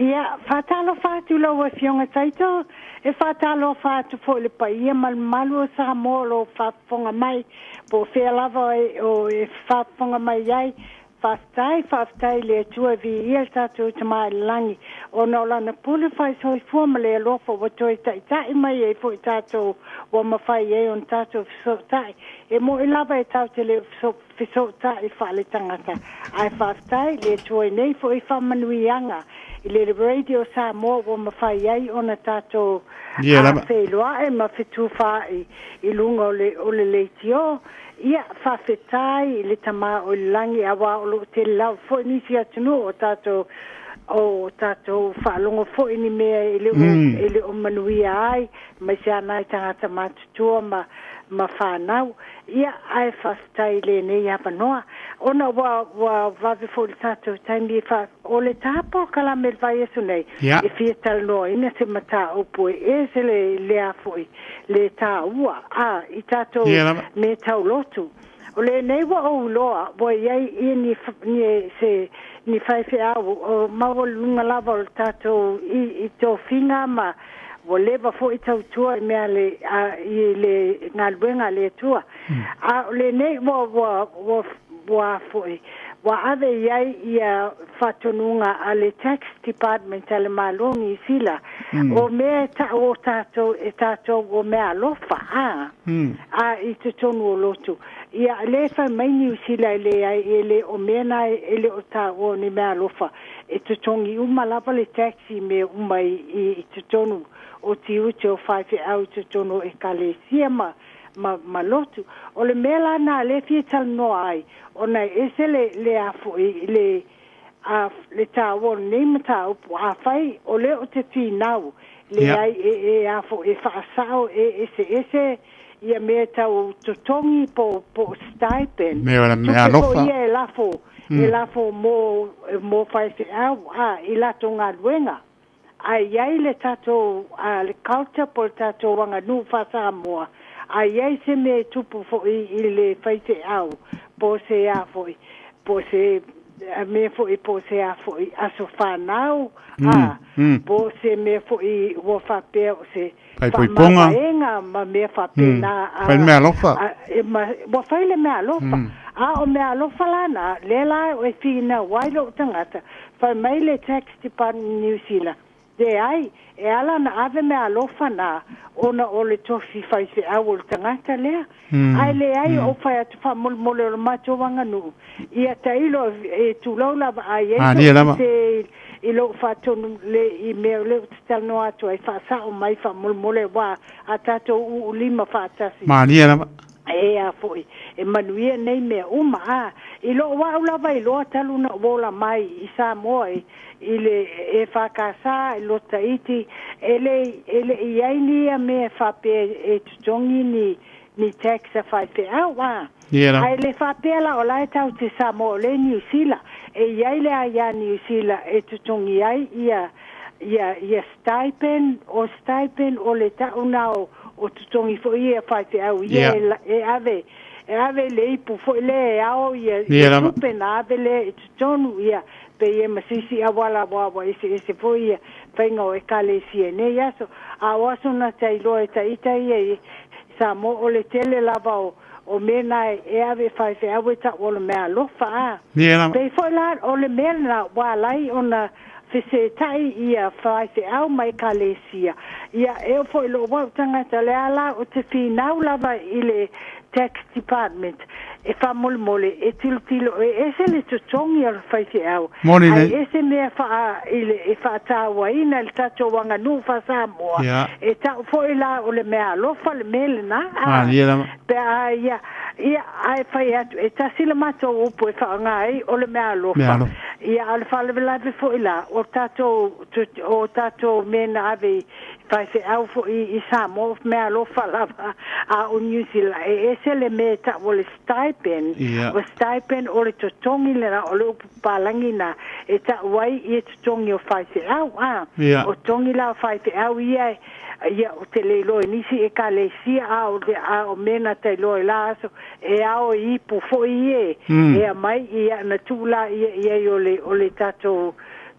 Ia, faatalofa atu i lau Afioga Taito, e faatalofa atu foi i le paia ma le mamalu o Samoa o lo o faafofoga mai, po o fea lava o e faafofoga mai ai. Faafetai, faafetai i le Atua, viia le tatou Tama i le lagi ona o Lana pule fai-soifua ma le alofa ua toe taitai mai ai foi tatou ua mafai ai ona tatou fesootai. E moni lava e tatou te le o fesootai faaletagata, ae faafetai i le Atua i nei foi faamanuiaga i le Radio Samoa ua mafai ai ona tatou feiloai ma fetufaai i luga o le leitio. Ia, faafetai i le Tama o i le lagi, aua o lo o tele lava foi nisi atunuu o tatou faalogo foi ni mea e le o manuia ai, aemaise lava nai tagata matutua ma fanau. Ia, ae faafetai i lenei avanoa ona ua vave foi le tatou taimi o le polokalame i le vaiaso nei. E fia talanoaina se mataupu e ese le foi le taua a i tatou me taulotu. O lenei ua ou iloa ua i ai ia ni se ni faifeau o maualuga lava o le tatou i tofiga ma ua leva foi tautua i mea le i le galuega a le Atua. A o lenei ua foi ua ave i ai ia faatonuga a le Tax Department a le Malo Niu Sila o mea e tau o tatou e tatou o mea alofa a i totonu o lotu. Ia, le fai mai Niu Sila e leai, e le o mea na e le o taua ni mea alofa, e totogi uma lava le tax i mea uma i totonu o tiute o faifeau i totonu o ekalesia ma lotu. O le mea la na le fia talanoa ai, ona e ese le a foi le taua o lenei mataupu, afai o lea o te finau leai e a foi e faasao e eseese ia mea tau totogi po stipend. Mea mea Tupe alofa. Foi ia e lafo mo faifeau a i latou galuega, ae i ai le tatou le culture po le tatou aganuu faa-Samoa, a i ai se mea e tupu foi i le faifeau po se a foi po se mea foi po se a foi aso fanau po se mea foi ua faapea o se Faaipoipoga. Faamavaega ma mea faapena. Fai le mea alofa. Ua fai le mea alofa, a o mea alofa lana lea la e finau ai lou tagata. Fai mai le Tax Department New Zealand, leai, e ala na ave mea alofa na ona o le tofi faifeau o le tagata lea. Ae leai, o fai atu faamolemole o le matou aganuu ia tailo e tulou lava a i ai se i lou faatonu le i mea o lea ou te talanoa atu ai, faasao mai faamolemole ua a tatou uulima faatasi. Malie lava. E a foi e manuia nei mea uma a i lou au lava iloa talu na ou ola mai i Samoa i le e whakasa i lo Tahiti e le i ai ni ia mea faapea e totogi ni tax a faifeau a. Ia lava. Ae le faapea la o la e tau te Samoa o le Niu Sila e i ai le aia Niu Sila e totogi ai ia stipend o stipend o le tauna o totogi foi ia faifeau ia e ave le ipu foi le e ao ia Ia lava. Tupe na ave le i totonu ia pe ia ma sisi awala wa ese ese foi ia faiga o ekalesia nei aso a o aso na tailoa e taita ia i Samoa o le tele lava o mea na e ave faifeau e tau o le mea alofa a. Ia lava. Pei foi la o le mea na ua alai ona fesetai ia faifeau ma ekalesia ia e o foi lou au tagata le ala o te finau lava i le Tax Department e faamolemole e tilotilo e ese le totogi o le faifeau Moni ae nei. Ese mea faa i le e faatauaina le tatou aganuu faa-Samoa e tau foi la o le mea alofa le mea lena a. Malie lava. Pe a ia ae fai atu e tasi le matou upu e faaaoga ai o le mea Mea alofa. Alofa. Ia, a o le faalavelave foi la o tatou mea na ave i faifeau foi i Samoa mea alofa lava, a o New Zealand e ese le mea e tau o le stipend. O stipend o le totogi lena o le upu palagi na e tau ai ia totogi o faifeau a. O togi la o faifeau ia ia o te le iloa i nisi ekalesia a o le a o mea na tailoa i la aso e ao i ipu foi e e aumai ia na tuu la ia i ai o le tatou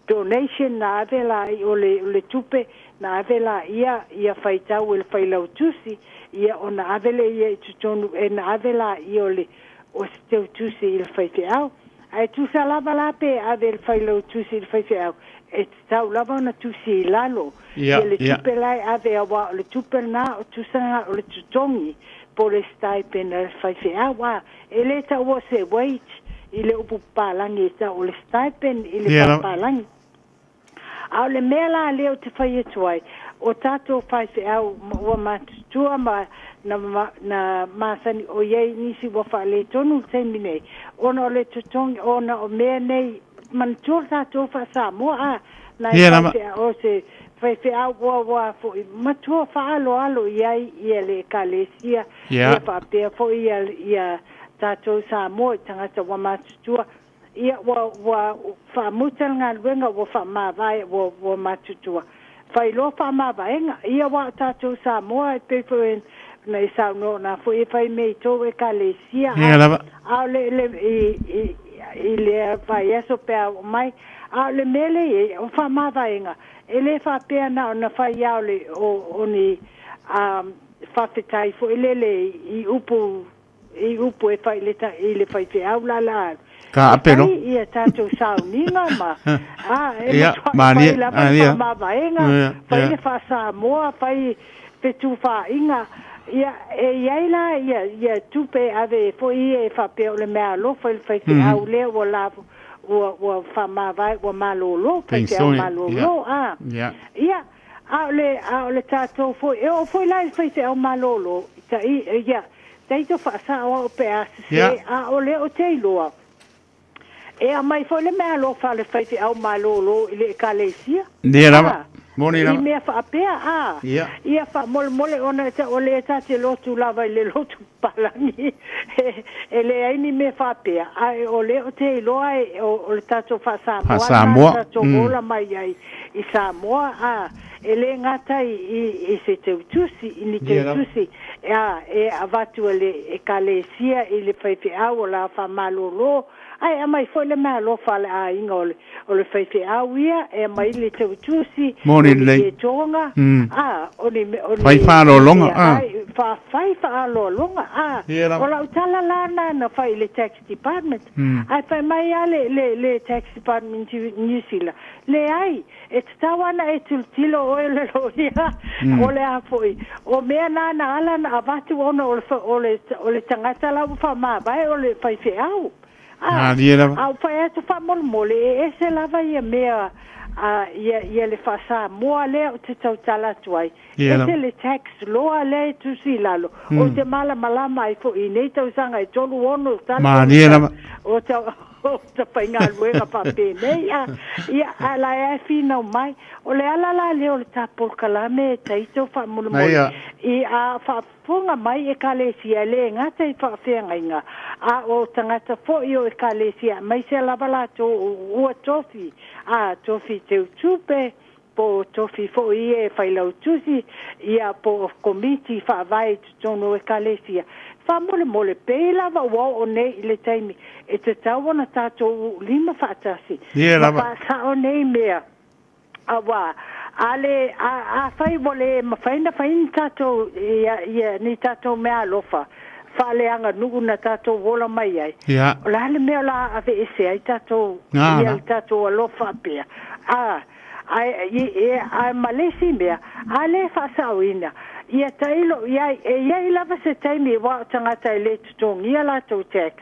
donation na ave la o le tupe na ave la ia faitau e le failautusi ia ona ave le ia i totonu e na ave la ia o le o se teutusi i le faifeau. Ae tusa lava la pe ave le failautusi i le faifeau e tatau lava ona tusi i lalo ia le tupe la e ave aua o le tupe lena o tusaga o le totogi po le stipend a le faifeau a e le taua se wage i le upu papalagi e tau o le stipend i le papalagi. A o le mea la lea ou te fai atu ai, o tatou faifeau ua matutua ma na masani o iai nisi ua faaletonu le taimi nei, ona o le totogi, ona o mea nei, manatua le tatou faa-Samoa a, nai faifeau, o se faifeau ua foi matua faaloalo i ai ia le ekalesia, ia faapea foi ia tatou Samoa i tagata ua matutua. Ia ua faamuta le galuega ua faamavae ua matutua. Failoa faamavaega ia ua tatou Samoa e pei foi na i saunoa na foi e fai mea i tou ekalesia. A o le i le vaiaso pe a oo mai a o le mea lea e i ai o faamavaega e le faapea na ona fai lava o le o ni faafetai foi lele i upu i upu e fai i le faifeau la la Ka e ape no. fai ia tatou sauniga ma a e Ia, matuai malie, fai lava le alia. faamavaega Ia, fai ia. le faasamoa fai fetufaaiga ia e iai la ia tupe ave foi ia e faapea o le mea alofa i le faifeau lea ua lavo ua faamavae ua malolo faifeau Pensione. Ia. malolo a Ia. ia a o le tatou foi e oo foi la i le faifeau malolo tai ia taito faasao au pe a Ia. sese a o le o te iloa e aumai foi le mea alofa a le faifeau malolo i le ekalesia. Ia lava. A, Moni i lava. mea faapea a Ia. ia faamolemole ona e o le ta te lotu lava i le lotu palagi e leai ni mea faapea ae o lea o te iloa e o le tatou faasamoa lena Faasamoa. tatou ola mai ai i Samoa a e le gata i se teutusi i ni Ia lava. teutusi a e avatu e le ekalesia i le faifeau o la faamalolo ae aumai foi le mea alofa a le aiga o le faifeau ia e aumai le teutusi Moni o ni lelei. ietoga a o ni o Fai ni faaaloaloga, mea a. ai fai faaaloaloga a Ia o lava. lau tala la na na fai i le tax department ae fai mai lava le tax department i New Zealand leai e tatau ana e tilotilo oe le loia o le a foi o mea na na ala na avatu ona o le o le tagata la ua faamavae o le faifeau a Malie lava. a ou fai atu faamolemole e ese lava ia mea a ia le faasamoa lea ou te tautala atu ai Ia ese lava. le tax loa lea e tusi i lalo ou te malamalama ai foi i nei tausaga e 36 Malie tausaga lava. o ta o ta faigaluega faapenei a ia a la e finau mai o le ala la lea o le tapolokalame e taito faamolemole Ia. i a faafofoga mai ekalesia e le gata i faafeagaiga a o tagata foi o ekalesia aemaise lava latou ua tofi a tofi teutupe po o tofi foi ia e failautusi ia po o komiti faavae i totonu o ekalesia faamolemole pei lava ua oo nei i le taimi e tatau ona tatou lima faatasi Ia ma lava. faasao nei mea aua a le a fai ua le mafai ona fai ni tatou ia ni tatou mea alofa faaleaganuu na tatou ola mai ai Ia. o le a le mea o la aveese ai tatou Na, ia na. le tatou alofa faapea a ae ae ma le isi mea a le faasaoina ia tailo iai e iai lava se taimi aua o tagata e le totogia latou tax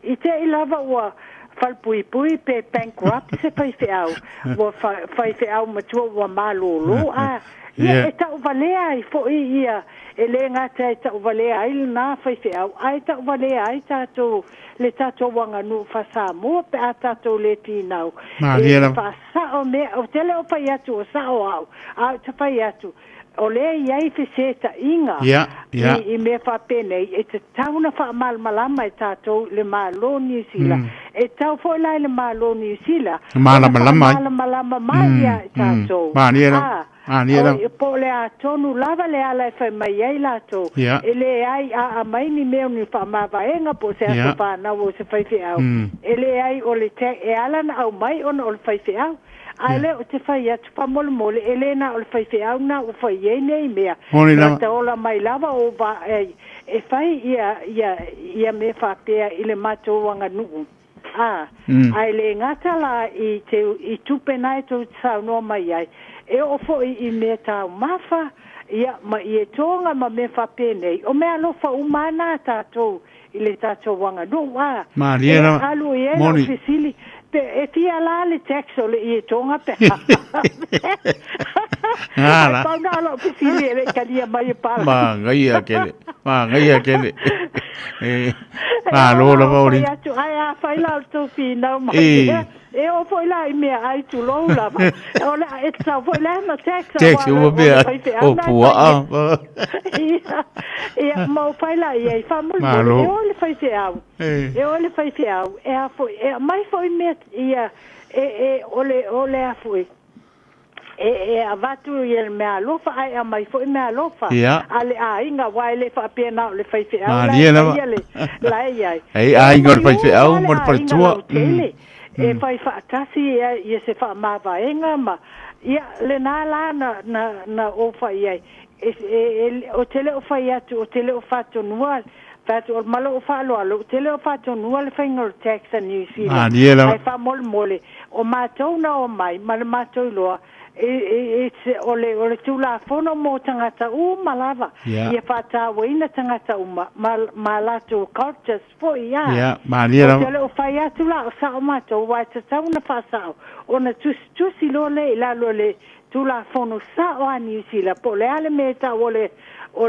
i te i lava ua falepuipui pe bankrupt se faifeau ua faifeau matua ua malolo a ia Ia. e tauvalea ai foi ia e le gata e tauvalea ai lena faifeau ae tauvalea ai tatou le tatou aganuu faasamoa pe a tatou le finau Malie e lava. faasao mea ou te le o fai atu o sao au a ou te fai atu o lea e iai fesetaiga Ia, ia. i mea faapenei e tatau ona faamalamalama e tatou le Malo Niu Sila e tau foi la i le Malo Niu Sila ona Malamalama ai. faamalamalama mai ia i tatou Malie lava. a Malie lava. o po o le a tonu lava le ala e fai mai ai latou Ia. e leai a aumai ni mea o ni faamavaega po o se aso Ia. fanau o se faifeau e leai o le e ala na aumai ona o le faifeau Ae le o te fai atu faamolemole e le na o le faifeau na ua fai ai nei mea. Moni lava. Na ola mai lava o va e fai ia mea faapea i le matou aganuu. Ae le gata la i te i tupe na e tou saunoa mai ai, e oo foi i mea taumafa, ia ma ie toga ma mea faapenei. O mea alofa uma na tatou i le tatou aganuu. Malie lava. Alu i ai lau fesili, pe e fia la le tax o le ie toga pe Ala. Pau na lau fesili e le talia mai e pala. Magaia kele. Magaia kele. E malo lava o Fai atu, ai a fai la o tou finau mai. E o foi la i mea ai tulou lava. O le e tau foi la na tax. Tax ua mea o puaa. Ia ma o fai la ia i faamolemole. E o le faifeau. E o le faifeau. E a foi e mai foi mea ia e o le a foi. E avatu ia le mea alofa ai a mai foi mea alofa. A le aiga wa le faapea na o le faifeau la ia le la ia. E aiga o le faifeau ma le faletua. E fai faatasi ia se faamavaega ma ia le na la na o fai ai. O te le o fai atu o te le o fatonua fatu o malo o faaloalo o te le o fatonua le faiga o le tax a New Zealand. Ai faamolemole o matou na o mai ma le matou iloa o le tulafono mo tagata uma lava. Ia faatauaina tagata uma ma latou cultures foi ia. Ia, malie lava. O te le o fai atu la o sao matou wa tatau na faasao ona tusitusi loa le i lalo le tulafono sao a New Zealand po le ale me tau o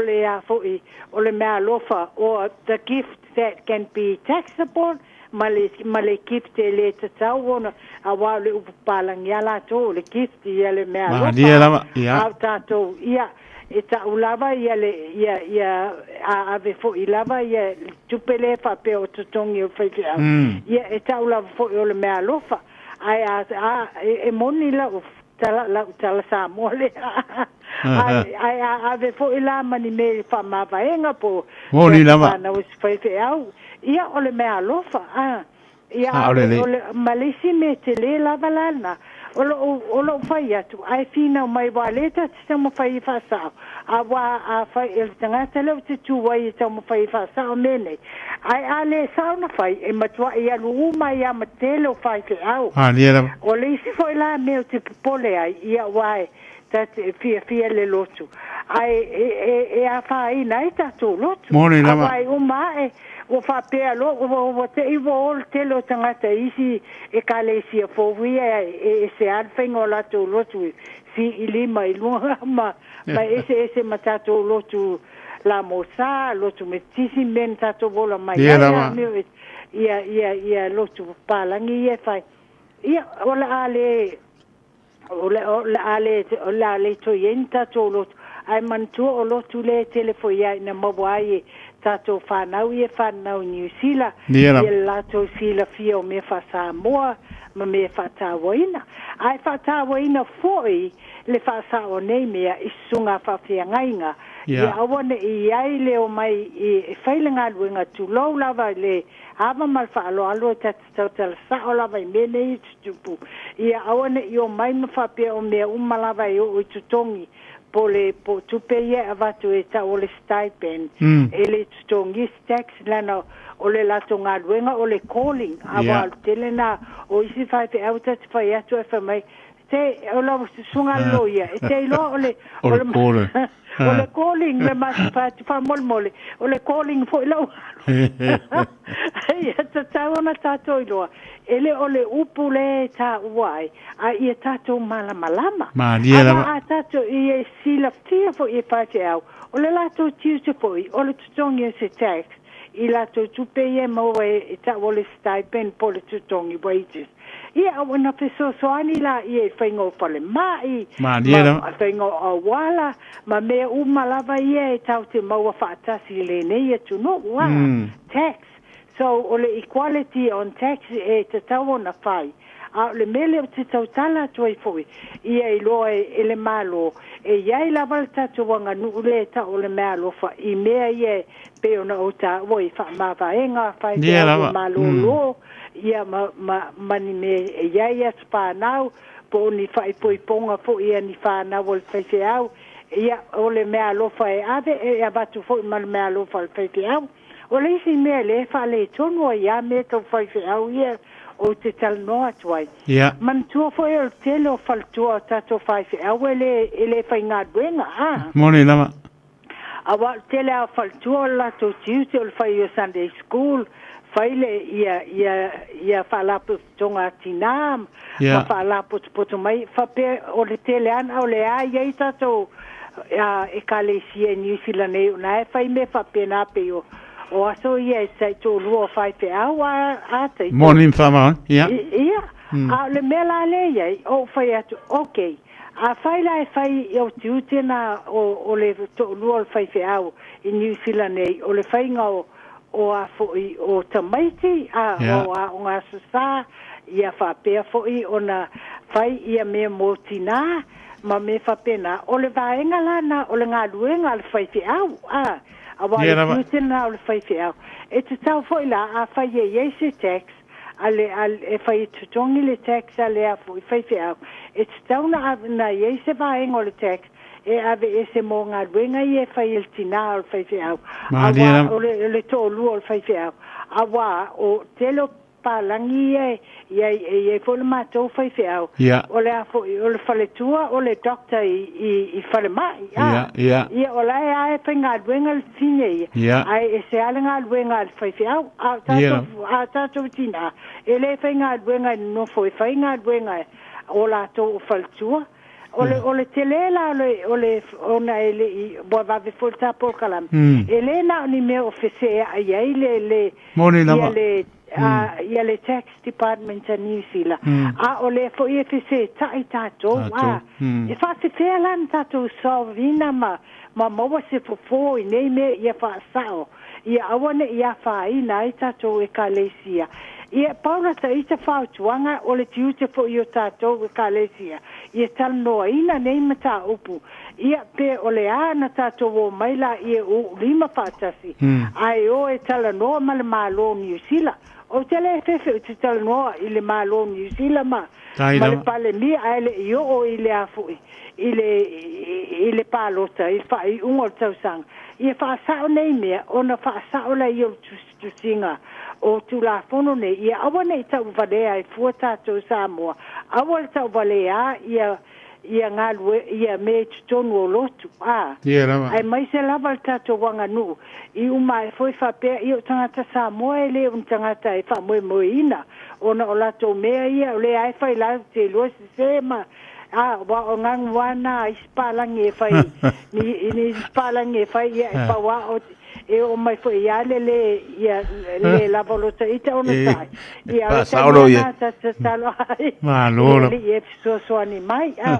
le a foi o le mea alofa or the gift that can be taxable ma le gift e le tatau ona aua o le upu palangi a latou o le gift ia le mea alofa a tatou ia e tau lava ia le ia a ave foi lava ia tupe le faapea o totogi o faifeau ia e tau lava foi o le mea alofa ai a e moni lau tala Samoa le ai a ave foi la mani me faamavaega po moni lava na o faifeau ia o le mea alofa ia o le malisi me te le lava lana o lo fai atu ai fina mai wa le ta te taumafai faasao a wa a fai e le tagata lea o te tu ai e taumafai faasao mea nei ai a le sao na fai e matuai alu uma ia ma tele o faifeau. O le isi foi la mea o te popole ai ia ua e ta te fiafia le lotu ai e afaina ai tatou lotu. Moni lava. Ai uma e ua faapea lo ua te i ua o le tele o tagata isi e kalesia fou ia e se a le faiga o latou lotu si i lima i luga ma ese ese ma tatou lotu la mosa lotu metisi men tatou ola mai ia ia ia lotu palangi ia fai ia o le ale o le ale toi ai tatou lotu ai manatua o lotu le tele foi ai na maua ai tatou whanau ia whanau New Zealand ia latou silafia o mea faa-Samoa ma mea faatauaina ai faatauaina foi le faasao nei mea i susuga faafeagaiga ia aua ne i ai le o mai e fai le galuega tulou lava le ava ma le faaaloalo e tautala sao lava i mea nei i tutupu ia aua ne i o mai ma faapea o mea uma lava e oo i totogi po le po tupe ia avatu e tau o le stipend e le totogi tax lana o le latou galuega o le calling aua o le tele na o isi faifeau ta te fai atu e fai mai te o lau susuga loia e te iloa o le o le calling le masifati faamolemole o le calling foi lau ia tatau ona tatou iloa e le o le upu le taua ai a ia tatou malamalama a tatou ia silafia foi e faifeau o le latou tiute foi o le totogi o se tax i latou tupe ia maua e tau o le stipend po le totogi wages ia aua na fesoasoani la ia i faiga o falemai ma faiga o auala ma mea uma lava ia e tau te maua faatasi i lenei atunuu tax. So o le equality on tax e tatau ona fai a o le mea lea ou te tautala atu ai foi ia iloa e le Malo e iai lava le tatou aganuu le tau o le mea alofa i mea ia pe ona o taua i faamavaega faifeau malōlō ia ma ni mea e iai aso whanau po o ni faaipoipoga foʻi a ni fanau o le faifeau. Ia o le meaalofa e ave e avatu foʻi ma le meaalofa a le faifeau. O le isi mea lea e faaletonu ai lava mea tau faifeau ia ou te talanoa atu ai. Ia. Manatua foi o le tele o faletua o tatou faifeau e le e le faigaluega a. Moni lava. Aua o le tele lava o faletua o le latou tiute o le fai o Sunday school, fai le ia ia ia faalapotopotoga a tinā ma faalapotopoto mai faapea o le tele lava na o lea lava e i ai tatou ekalesia i Niu Sila nei o na e fai mea faapena pei o o aso ia e taitoalua o faifeau a a taito. Moni ma faamaoni. Ia. Ia, a o le mea la lea e i ai, ou fai atu, okay, afai la e fai i ou tiute na o, o le toalua o le faifeau i Niu Sila nei, o le faiga o, o a foi o tamaiti, a, o aoga aso Sa, ia faapea foi ona fai ia mea mo tinā, ma mea faapena. O le vaega la na o le galuega a le faifeau, a, aua o le tiute lena o le faifeau. E tatau foi la, afai e i ai se tax, a le, a, e fai e totogi le tax a le a foi faifeau, e tatau na, na i ai se vaega o le tax e ave ese mo galuega ia e fai e le tinā o le faifeau, aua o le, o le toalua o le faifeau, aua o tele o palagi ia e i ai, e i ai foi le matou faifeau, o le a foi, o le faletua o le doctor i, i, i falemai, a, ia, o la e lava e faigaluega le tine ia, ae ese lava le galuega a le faifeau. A o tatou, a o tatou tinā, e le faigaluega e nonofo e fai galuega o latou o faletua. O le, o le tele la o le, o le, ona e le i, ua vave foi le ta polokalame, e le na o ni mea o feseai ai le, le, Moni lava. ia le, a, ia le Tax Department a Niu Sila, a o lea foi e fesetaʻi tatou, a, e faafefea la ona tatou solve ina ma, ma maua se fofo i nei mea ia faasao, ia aua ne i afaina ai tatou Ekalesia. Ia, pau lata ita fautuaga, o le tiute foi o tatou Ekalesia, ia talanoaina nei mataupu, ia, pe o le a na tatou omai laia e uulima faatasi, ae o e talanoa ma le Malo o Niu Sila. Ou te le fefe ou te talanoa i le Malo o Niu Sila ma, ma le Palemia, ae le i oo i le a foi, i le, i le palota, i le faaiuga o le tausaga. Ia faasao nei mea, ona faasao laia o le tusitusiga o Tulafono nei, ia aua ne i tauvalea ai fua tatou Samoa, aua le tauvalea ia ia galue ia mea i totonu o lotu, a, Ia lava. aemaise lava le tatou aganuu, i uma ae foi faapea, ia o tagata Samoa e le o ni tagata e faamoemoeina, ona o latou mea ia o lea lava e fai latou te iloa sese ma, a, aua o gagu lava na a isi palagi e fai, ni, ni isi palagi e fai, ia e pau lava o, e oo mai foi ia le le ia le lava o lota ita ona sai. Ia o le Faasao lou taimi ia. lena ta tatalo ai Malo i le lava. Alii e fesoasoani mai. A,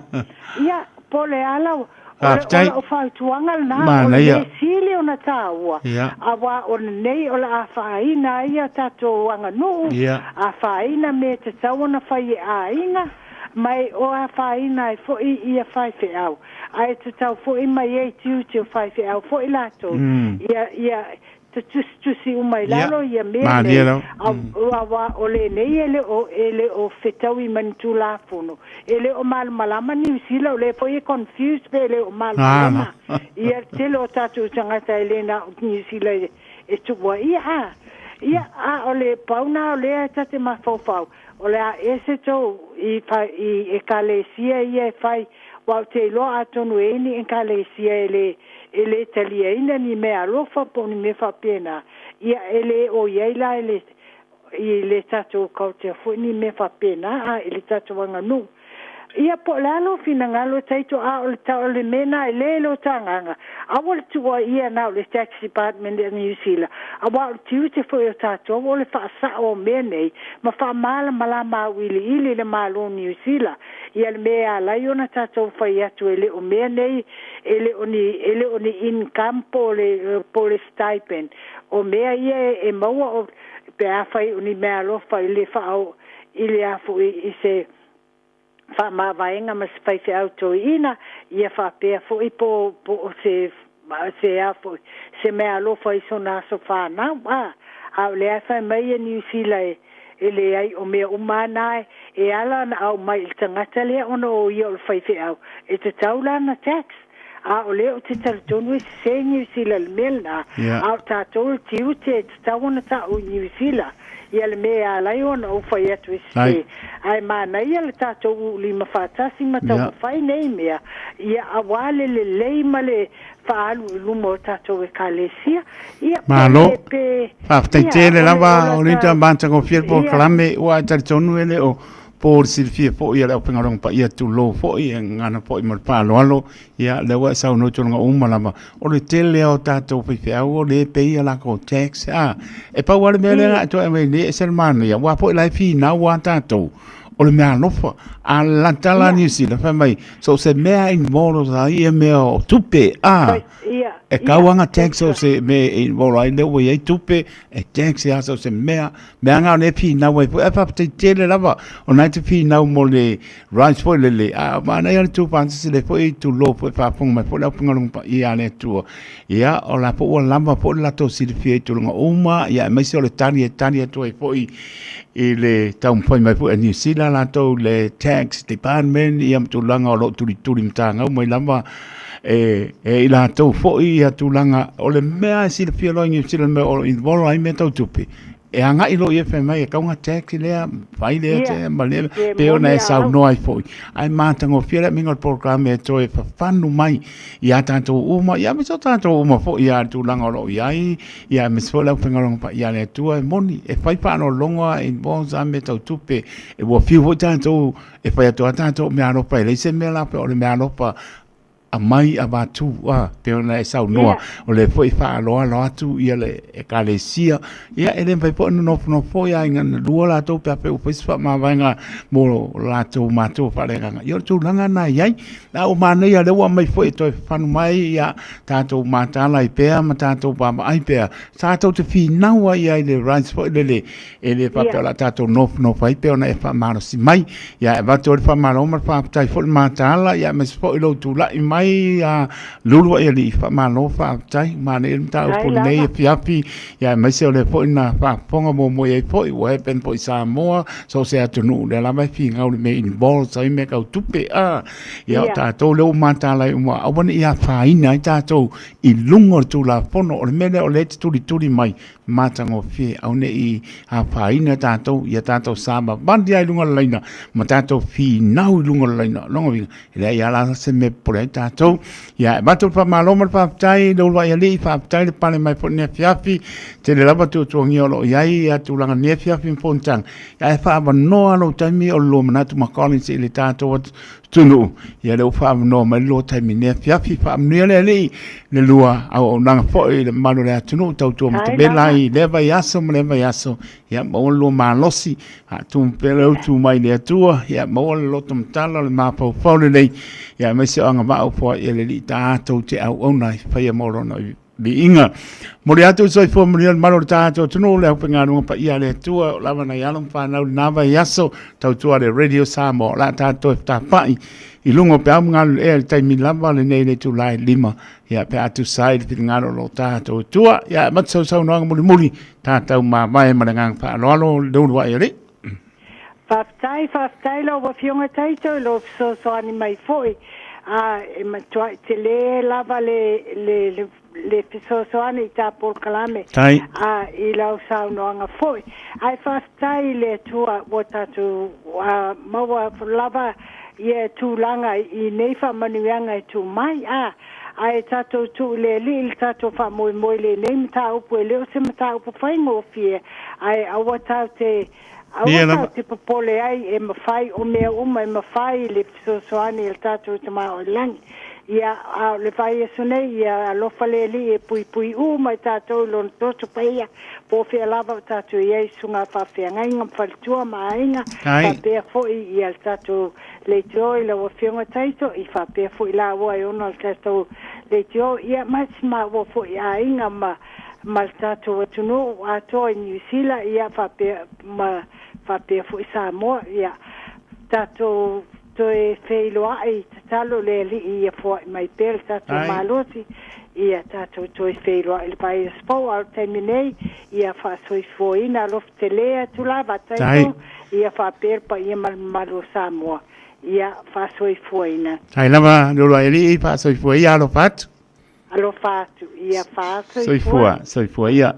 ia, po o le a lau, o le, o Faafetai. lau fautuaga lena, o le Manaia. mea sili ona taua, Ia. aua o lenei o le a faaina ai a tatou aganuu, afaina mea e tatau ona fai e aiga, ma e o afaina ai foi ia faifeau, ae tatau foi ma i ai tiute o faifeau foi latou, ia, ia ta tusitusi uma i lalo ia mea Malie nei, lava. aua o lenei e le o, e le o fetaui ma ni Tulafono, e le o malamalama Niu Sila, o lea foi e confused pe le o malamalama ia le tele o tatou tagata e le na o Niu Sila e, e tuuaia, a. Ia, a o le pau na o lea ta te mafaufau, O le a ese tou i i ekalesia ia e fai, aua ou te iloa atonu e i ai ni ekalesia e le e le taliaina ni mea alofa po o ni mea faapena, ia e le o i ai la i le i le tatou culture foi ni mea faapena, a i le tatou aganuu. Ia po o le a lou finagalo e taito, a o le ta o le mea na e le lo ta agaga, aua le tuuaia na o le Tax Department a Niu Sila, aua o le tiute foi o tatou o le faasao o mea nei ma faamalamalama auiliili i le Malo o Niu Sila ia le mea e ala ai ona tatou fai atu e le o mea nei e le o ni e le o ni income po o le po o le stipend o mea ia e maua o pe afai o ni meaalofa i le faaoo i le a foi i se faamavaega ma se faifeau toeaina, ia faapea foi po, po o se, se a foi, se meaalofa i sona aso fanau. A, a o lea e fai mai ia Niu Sila e, E leai o mea uma lava na e ala ona aumai i le tagata lea ona o ia o le faifeau e tatau lana tax. A o lea ou te talitonu e sese Niu Sila i le mea lena, a o tatou le tiute e tatau ona ta'u i Niu Sila ia le mea e ala ai ona ou fai atu e sese. Ae manaia le tatou uulima faatasi ma taumafai nei mea ia auā le lelei ma le faaalu i luma o tatou Ekalesia. Ia, pe Malo. le, pe, Faafetai ia, tele o le lava ola o le ta, ita matagofie le ia, polokalame ua e talitonu e le o po le silafia foi a le aufaigaluega paia tulou foi e gagana foi ma le faaaloalo. Ia lea ua e saunoa i tulaga uma lava o le tele lava o tatou faifeau o lea e pay a latou tax a. E pau lava le mea lea na e toe aumai nei e ese le manaia aua foi la e finau lava tatou o le meaalofa. A lata la Niu Sila fai mai so o se mea involve ai ia mea o tupe a. E kau anga tax so o se mea e involve ai lea ua i ai tupe e tax lava so o se mea. Mea nga o lea e finau ai foi ae faafetai tele lava o lena e te finau mo le rights foi lele a manaia le tuufaatasi lea foi tulou foi faafofoga mai foi le aufaigaluega paia a le Atua. Ia o la foi ua lava foi le latou silafia i tulaga uma ia aemaise o le tali e tali atu ai foi i le taumafai mai foi a Niu Sila latou le tax department ia ma tulaga o lo o tulituli matagau mai lava e i latou foi ia tulaga o le mea e silafia loa i Niu Sila mea o involve ai mea tau tupe e agai loa ia fai mai e tatau ona tax lea fai lea yeah. ma lea pe ona e saunoa ai foi ae matagofie le aumaiga o le polokalame e toe fafanu mai ia tatou uma ia aemaise o tatou uma foi ia le tulaga o lo o i ai ia aemaise foi le aufaigaluega paia a le Atua e moni e fai faaaloaloga e involves a mea tau tupe e ua fiu foi tatou e fai atu a tatou meaalofa e leai se mea la o le meaalofa aumai avatu a pei ona e saunoa o lea foi e faaaloalo atu ia le Ekalesia ia e le mafai foi ona nofonofo foi aiga na lua latou pe afai ua fai se faamavaega mo latou matua faaleagaga. Ia o le tulaga lena e i ai. A ua manaia lea ua aumai foi e toe fafanu mai ia tatou mataala ai pea ma tatou vaavaai pea tatou te finau ai i le rights foi lele e le faapea o le a tatou nofonofo ai pei ona e faamalosi mai. Ia e avatu ai le faamalo ma le faafetai foi le mataala, ia aemaise foi lou tulai mai a Luluaialii, faamalo faafetai. Manaia le mataupu lenei afiafi, ia aemaise o lea foi na faafofoga muamua i ai foi, ua happen foi i Samoa, so o se atunuu, lea lava e finau le mea involves ai mea tau tupe, a. Ia o tatou lea ua mataala ai uma, aua ne i afaina ai tatou i luga o le Tulafono. O le mea lea o lea e te tulituli mai, matagofie, aua ne i afaina tatou, ia tatou savavali lava i luga o le laina ma tatou finau i luga o le laina. O lona uiga, e leai lava la se mea e popole ai tatou. Ia, e avatu le faamalo ma le faafetai i le uluai alii, faafetai le pale mai foi i lenei afiafi. Tele lava tuatuagia o lo o i ai ia tulaga i lenei afiafi ma fonotaga, ae faaavanoa lou taimi o le lua manatu ma Collins i le tatou atunuu. Ia lea ua faaavanoa mai le lua taimi i lenei afiafi. Faamanuia le Alii le lua auaunaga foi i le mamalu o le atunuu, tautua matavela ai i lea vaiaso ma lea vaiaso. Ia maua le lua malosi, faatumu pea le utu mai le Atua, ia maua le loto matala o le mafaufau lelei, ia aemaise o agavaa o foai e le Alii tatou te auauna ai, faia mo lona viiga. Momoli atu le soifua manuia i le mamalu o le tatou atunuu, le aufaigaluega paia a le Atua, o lava nai alo ma fanau i lena vaiaso, tautua a le Radio Samoa, o le a tatou toe fetapa'i i luga o peau ma galulue i le taimi lava lenei i le itula e 5, ia pe a tusa ai le finagalo o lo tatou Atua. Ia amata sau saunoaga mulimuli, tatou mavae ma le agaga faaaloalo, le uluai alii. Faafetai, faafetai lau Afioga Taito i lou fesoasoani mai foi. A e matuai tele lava le, le, le, le fesoasoani i ta polokalame Tai. a i lau saunoaga foi. Ae faafetai i le Atua ua tatou a, maua lava ia tulaga i nei faamanuiaga e tu mai. A ae tatou tuu i le Alii le tatou faamoemoe i lenei mataupu e le o se mataupu faigofie, ae aua tatou te Aua tatou te popole ai e mafai o mea uma e mafai i le fesoasoani a le tatou Tama o i le Lagi. Ia, a o le vaiaso nei, ia alofa le Alii e puipui uma i tatou i Lona toto paia, po o fea lava o tatou i ai, susuga faafeagaiga ma faletua ma aiga, faapea foi ia le tatou leitio i lau Afioga Taito, i faapea foi laua e ona le tatou leitio, ia ma si maua foi aiga ma ma le tatou atunuu atoa i Niu Sila, ia faapea ma faapea foi Samoa, ia tatou. toe feiloai, tatalo le Alii ia foai mai pea le tatou malosi, ia tatou toe feiloai i le vaiaso fou, a o le taimi nei, ia faasoifuaina, alofa tele atu lava, taito, ia faapea le paia ma le mamalu o Samoa, ia faasoifuaina. Tai lava Leuluailii, faasoifua ia, alofa atu. Alofa atu, ia faasoifua. Soifua, soifua ia.